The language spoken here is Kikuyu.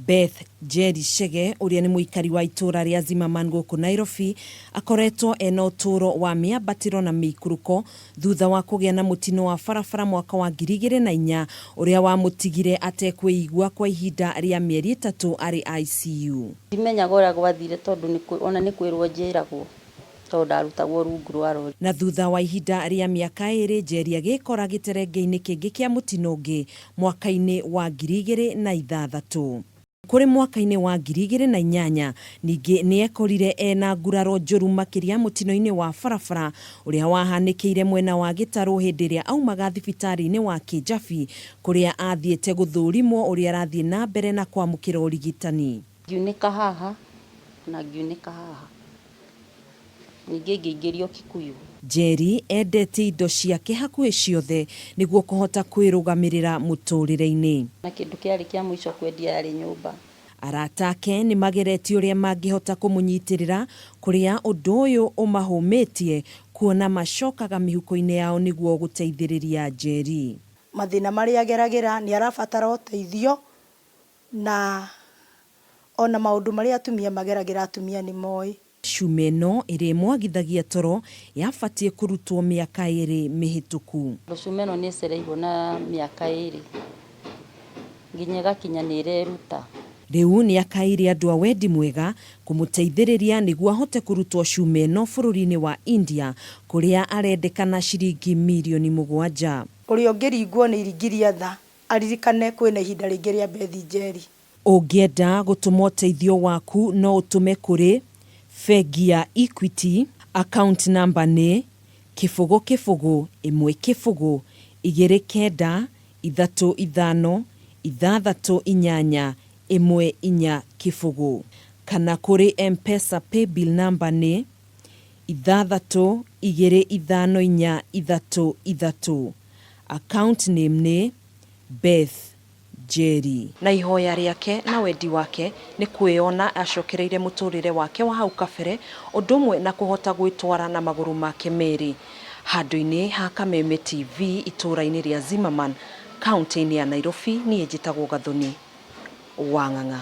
Beth Njeri Chege ũrĩa nĩ mũikari wa itũũra rĩa Zimmerman gũkũ Nairobi akoretwo ena ũtũũro wa mĩambatĩro na mĩikũrũko thutha wa kũgĩa na mũtino wa barabara mwaka wa 2004 ũrĩa wamũtigire atekwĩigua kwa ihinda rĩa mĩeri ĩtatũ arĩ ICU. Ndimenyaga ũrĩa gwathire tondũ ona nĩ kwĩrwo njĩragwo tondũ ndarutagwo rungu rwa rori. Na thutha wa ihinda rĩa mĩaka ĩrĩ Njeri agĩkora gĩterengeinĩ kĩngĩ kĩa mũtino ũngĩ mwaka-inĩ wa 2006. Kũrĩ mwaka-inĩ wa 2008 ningĩ nĩekorire ena nguraro njũru makĩria mũtino-inĩ wa barabara ũrĩa wahanĩkĩire mwena wa Gĩtarũ hĩndĩ ĩrĩa aumaga thibitarĩ-inĩ wa Kĩnjabi kũrĩa athiĩte gũthũrimwo ũrĩa arathiĩ na mbere na kwamũkĩra ũrigitani. Ngiunĩka haha na ngiunĩka haha, ningĩ ngĩingĩrio Kikuyu. Njeri endetie indo ciake hakuhĩ ciothe nĩguo kũhota kwĩrũgamĩrĩra mũtũrĩre-inĩ. Na kĩndũ kĩarĩ kĩa mũico kwendia yarĩ nyũmba. Arata ake nĩ mageretie ũrĩa mangĩhota kũmũnyitĩrĩra kũrĩa ũndũ ũyũ ũmahũmĩtie kuona macokaga mĩhuko-inĩ yao nĩguo gũteithĩrĩria Njeri. Mathĩna marĩa ageragĩra nĩ arabatara ũteithio na ona maũndũ marĩa atumia mageragĩra atumia nĩ moĩ. Cuma ĩno ĩrĩa ĩmwagithagia toro yabatiĩ kũrutwo mĩaka ĩrĩ mĩhĩtũku. Cuma ĩno nĩ ĩcereirwo na mĩaka ĩrĩ nginya ĩgakinya nĩ ĩreruta. Rĩu nĩ akaire andũ a wendi mwega kũmũteithĩrĩria nĩguo ahote kũrutwo cuma ĩno bũrũri-inĩ wa India kũrĩa arendekana ciringi mirioni 7. Ũrĩa ũngĩringwo nĩ iringi rĩa tha aririkane kwĩna ihinda rĩngĩ rĩa Beth Njeri. Ũngĩenda gũtũma ũteithio waku no ũtũme kũrĩ bengi ya Equity, account number nĩ 0 0 1 0 2 9 3 5 6 8 1 4 0 kana kũrĩ M-Pesa paybill number nĩ 6 2 5 4 3 3, account name nĩ Beth Njeri. Na ihoya rĩake na wendi wake nĩ kwĩyona acokereire mũtũrĩre wake wa hau kabere ũndũ ũmwe na kũhota gwĩtwara na magũrũ make merĩ. Handũ-inĩ ha Kameme TV itũũra-inĩ rĩa Zimmerman, kaũntĩ-inĩ ya Nairobi, niĩ njĩtagwo Gathoni wa Ng'ang'a.